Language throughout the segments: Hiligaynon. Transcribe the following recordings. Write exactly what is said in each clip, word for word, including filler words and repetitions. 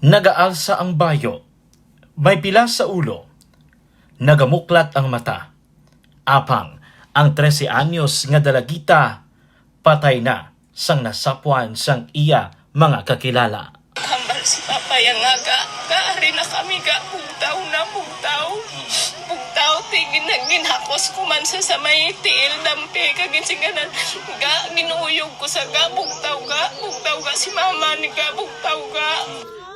Nagaalsa ang bayo, may pila sa ulo, nagamuklat ang mata. Apang ang trese anyos nga dalagita patay na sang nasapwan sang iya mga kakilala. Hambal si Papa ya nga ga, gaari na kami ga, bugtaw na, bugtaw. Bugtaw, ti gin-, ginhakos ko man sa, sa may tiil, dampi, kag ginsiganan, ga, ginuyog ko sa ga, bugtaw ga, bugtaw ga, si Mama ni ga, bugtaw ga.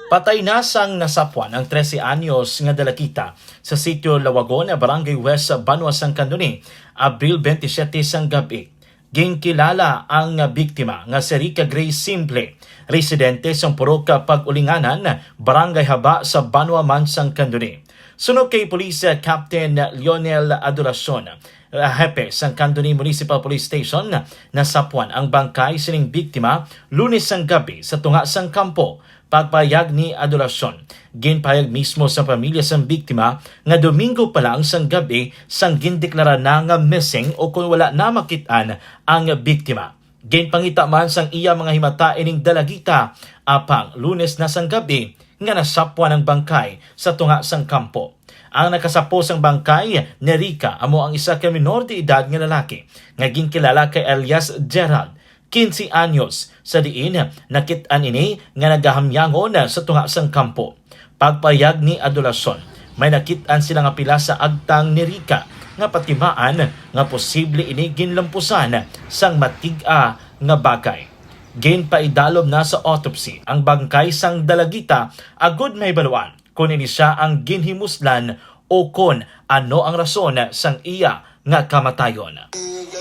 Patay na sang nasapwan ang trese anyos nga dalagita sa Sitio Lawagon, Barangay West, Banwa sang Candoni, Abril twenty-seven sang gabi. Ginkilala ang biktima nga si Rica Grace Simple, residente sang Purok Pag-ulinganan, Barangay Haba sa Banwa man sang Candoni. Suno kay Police Captain Lionel Adoracion, hepe sang Candoni Municipal Police Station, nasapwan ang bangkay sining biktima Lunes sang gabi sa tunga sang kampo. Pagpahayag ni Adoracion, ginpahayag mismo sa pamilya sang biktima nga Domingo pa lang sang gabi sang gindeklara na nga missing o kon wala na makit-an ang biktima. Ginpangita man sang iya mga himata ining dalagita, apang Lunes na sang gabi nga nasapwan ang bangkay sa tunga sang kampo. Ang nakasapo sang bangkay ni Rica amo ang isa ka minor de edad nga lalaki nga ginkilala kay alias Gerald, quince anyos, sa diin nakit-an ini nga nagahamyangon sa tunga sang kampo. Pagpayag ni Adolacion, may nakit-an sila nga pila sa agtang ni Rica nga patimaan nga posible ini ginlampusan sang matig-a nga bagay. Ginpaidalom na sa autopsy ang bangkay sang dalagita agud mahibaluan kon ini sia ang ginhimuslan o kon ano ang rason sang iya nga kamatayon.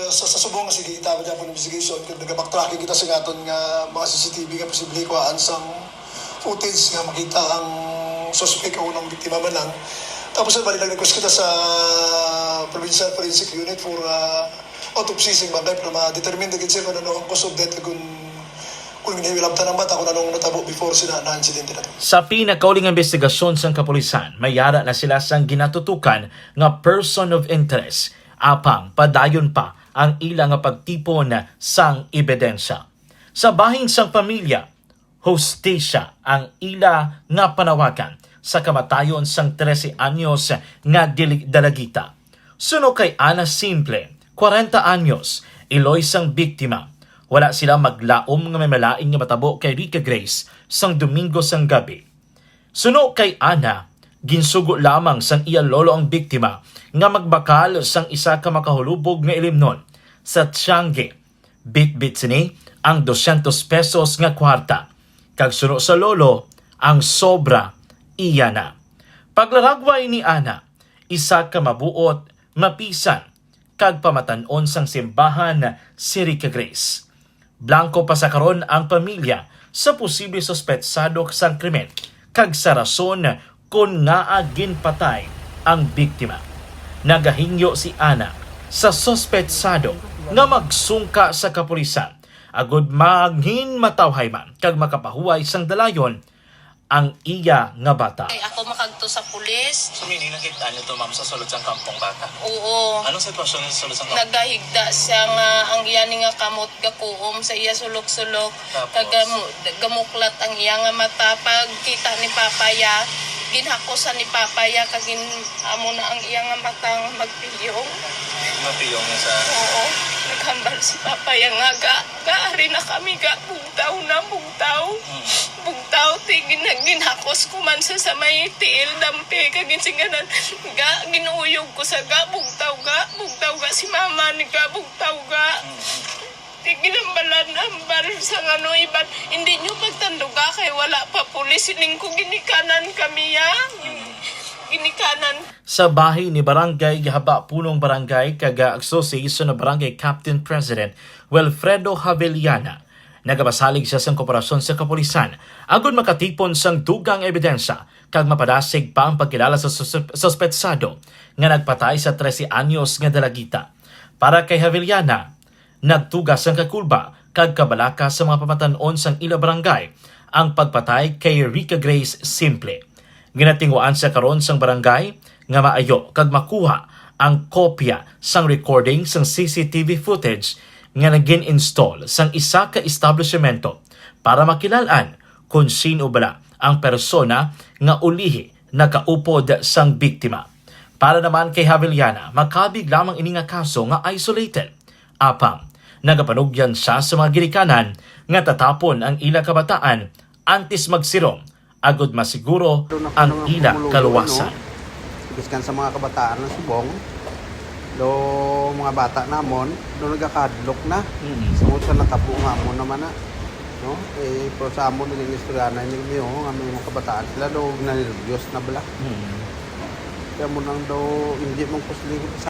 Sa, sa subong, sige, itago niya po investigation kung nag-backtracking kita sa aton nga mga C C T V nga posible kuhaan sang footage nga makita ang suspect o ang biktima man lang. Tapos, sir, bali nag-request kita sa Provincial Forensic Unit for, ah, autopsy sa bangkay para ma-determine na gid, sir, kung ano ang cause of death, kung, kung hinilabtan ang mata, kung anong natabo before sina na insidente na to. Sa pinakauli nga investigasyon sang kapulisan, may ara na sila sang ginatutukan nga person of interest, apang padayon pa ang ila nga pagtipon sang ebidensya. Sa bahin sang pamilya, hustisya ang ila nga panawagan sa kamatayon sang trese anyos nga dili dalagita. Suno kay Ana Simple, kwarenta anyos, iloy sang biktima, wala sila maglaom nga may malain nga matabo kay Rica Grace sang Domingo sang gabi. Suno kay Ana, ginsugo lamang sang iya lolo ang biktima nga magbakal sang isa ka makahulubog nga ilimnon sa tiyangge. Bitbit sini ang dosyentos pesos nga kwarta, kag suno sa lolo, ang sobra iya na. Paglaragway ni Ana, isa ka mabuot, mapisan, kag pamatan-on sang simbahan si Rica Grace. Blangko pa sa karon ang pamilya sa posible suspetsado sang krimen kag sa rason kon ngaa ginpatay ang biktima. Nagahingyo si Ana sa suspetsado nga magsungka sa kapulisan agud mangin matawhay man kag makapahuway sang dalayon ang iya nga bata. Ay, ako makagto sa pulis. So, meaning, nakita niyo to, ma'am, sa sulod sang kampong bata? Oo. Anong sitwasyon niya sa sulod sang kampong? Nagahigda siya nga ang iya ni nga kamot gakuom sa iya sulok-sulok. Tapos? Kag gamu-, gamuklat ang iya nga mata. Pagkita ni Papa ya, ginhakosan ni Papa ya, kag gin-, amo na ang iya nga mata nga magpiyong. Mapiyong niya sa... Oo. Naghambal si Papa ya nga ga, gaari na kami ga. Bugtaw na, bugtaw. Mm. Bugtaw, ti gin-, ginhakos ko man sa, sa may tiil, dampi, kag ginsiganan, ga, ginuyog ko sa ga, bugtaw ga, bugtaw ga, si mama ni ga, bugtaw ga. Mm. Ti ginambalan, ambal sa ngano iban, hindi nyo pagtanduga kay wala pa pulis, siling ko, ginikanan kami ya. Mm. Ginikanan. Sa bahin ni Barangay Haba, Punong Barangay kag Association of Barangay Captain President Wilfredo Haveliana, nagapasalig siya sang kooperasyon sa kapulisan agud makatipon sang dugang ebidensya kag mapadasig pa ang pagkilala sa sus-, suspetsado nga nagpatay sa trese anyos nga dalagita. Para kay Haveliana, nagtuga sang kakulba kag kabalaka sa mga pamatan-on sang ila barangay ang pagpatay kay Rica Grace Simple. Ginatinguhaan siya karon sang barangay nga maayo kag makuha ang kopya sang recording sang C C T V footage nga nagin-install sang isa ka establishmento para makilal-an kon sin-o bala ang persona nga ulihi nakaupod sang biktima. Para naman kay Haveliana, makabig lamang ini nga kaso nga isolated. Apang, nagapanugyan sia sa mga ginikanan nga tatapon ang ila kabataan antes magsirom agud masiguro ang ila kaluwasan. Biskan sa mga kabataan ng Subong, do mga bata namon, do nagakahadlok na. Mm. Sa mga natabo nga amon naman na, no? Eh, pero sa amon, naging istorya na ninyo, nga may mga kabataan sila, do nanerbyos na bala. Mm. Kaya mo nang daw, hindi mong kusli,